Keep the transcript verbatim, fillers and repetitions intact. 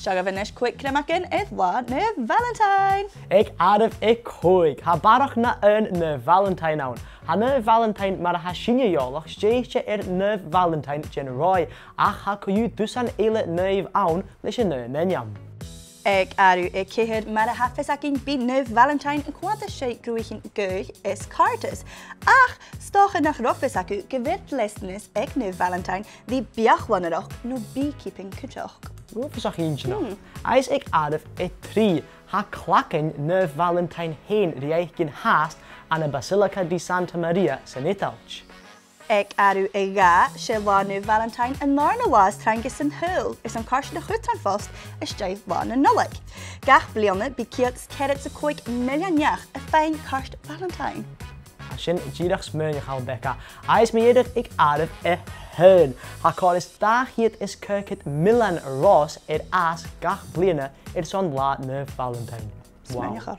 Seo agaibh a-nis còig criomagan air Là Naomh Valentine. Aig àireamh a còig, tha barrachd na aon Naomh Valentine ann. Tha Naomh Valentine, mar a tha sinne eòlach, stèidhichte air Naomh Valentine den Ròimh, ach tha co-dhiù dusan eile naomh ann leis an aon ainm. Aig àireamh a ceithir, mar a tha fios againn, bidh Naomh Valentine a' coimhead suas air gruaidhean gaoithe is càirdeas. Ach 's dòcha nach robh fios agaibh gu bheil dleastanas aig Naomh Valentine ri beachd-lonrachd no beekeeping cuideachd. Bha fios agaibh inntinneach. Hmm. Agus aig àireamh a trì, tha clagan Naomh Valentine fhèin ri fhaicinn fhathast ann am Basilica di Santa Maria san Eadailt. Aig àireamh a dhà, 's e Là Naomh Valentine an dàrna latha as trainge san t-saoghal, airson cairt na h-aotrann a phòst às dèidh Là na Nollaig. Gach bliadhna, bidh ceud is ceathrad 's a còig millean neach a' faighinn cairt Valentine. Tha sin dìreach smaoineachail, Becca. Agus mu dheireadh aig àireamh a h-aon, tha còrr is dà cheud is caogad millean ròs air fhàs gach bliadhna airson Là Naomh Valentine. Wow. Smaoineachail.